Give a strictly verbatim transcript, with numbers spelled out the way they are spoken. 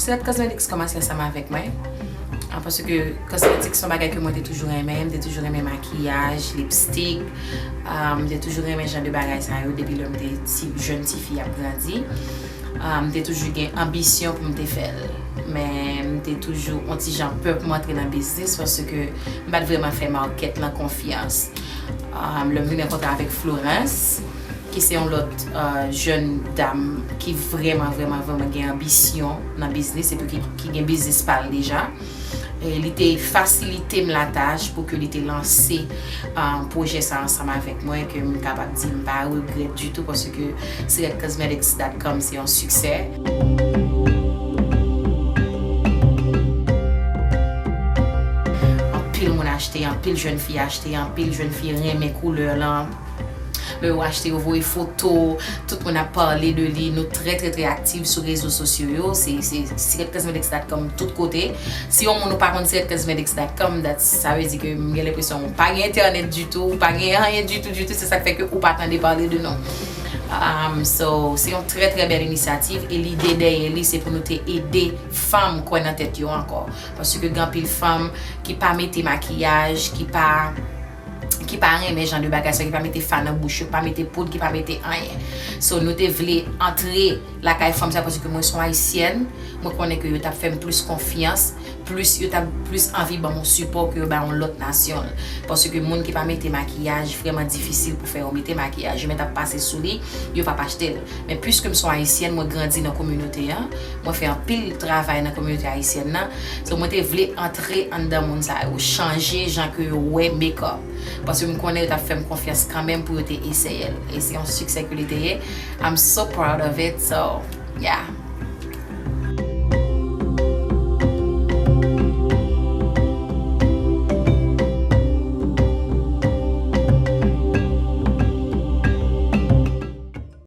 Sirette Cosmetics kòmanse ansanm avèk mwen. Ah, paske kosmetik se yon bagay ke mwen te toujou renmen. M te toujou renmen makiyaj, lipstik. Ah, m te toujou renmen jan de bagay sa yo depi lè m te ti, jèn tifi ap grandi. Ah, m te toujou gen anbisyon pou m te fè l. Men m te toujou yon ti jan pè pou m antre nan biznis paske m pa t vrèman fè makèt lan konfyans. Ah, lè m vin rankontre avèk Florence, ki se yon lòt, euh, jèn dam ki vrèman, vrèman, vrèman gen anbisyon nan biznis epi ki, ki gen biznis pa l deja. E li te fasilite m latach pou ke li te lanse, euh, pwojè sa ansanm avèk mwen, ke m kapab di m pa regrèt ditou paske Sirette Cosmetics dot com se yon siksè. Anpil moun achte, anpil jèn fi achte, anpil jèn fi renmen koulè lan. Lè yo achte, yo voye foto, tout moun ap pale de li. Nou trè, trè, trè aktif sou rezo sosyo yo. Se, se Sirette Cosmetics dot com tout kote. Si yon moun ou pa konn Sirette Cosmetics dot com, that, sa vle di ke m gen lenpresyon ou pa gen entènèt ditou, ou pa gen anyen ditou, ditou. Se sa k fè ke ou pa tande pale de nou. Um, so, se yon trè, trè bèl inisyativ e lide dèyè li, se pou nou te ede fanm kwè nan tèt yo ankò. Paske gen anpil fanm ki pa mete makiyaj, ki pa ki pa renmen jan de bagay sa, ki pa mete fa nan bouch yo, ki pa mete poud, ki pa mete anyen. So, nou te vle antre lakay fanm sa, paske mwen se yon ayisyèn, mwen konnen ke yo t ap fè m plis konfyans, plis yo t ap plis anvi ban m yon sipò ke yo bay yon lòt nasyon. Paske moun ki pa mete makiyaj, vrèman difisil pou fè yo mete makiyaj. Yo mèt ap pase sou li, yo p ap achte l. Men piske m se yon ayisyèn, mwen grandi nan kominote an, mwen fè anpil travay nan kominote ayisyèn nan. So, mwen te vle antre anndan moun sa yo, chanje jan ke yo wè make-up. Paske m konnen yo t ap fè m konfyans kanmenm pou yo te eseye l. E se yon siksè ke li te ye. I'm so proud of it. So, yeah.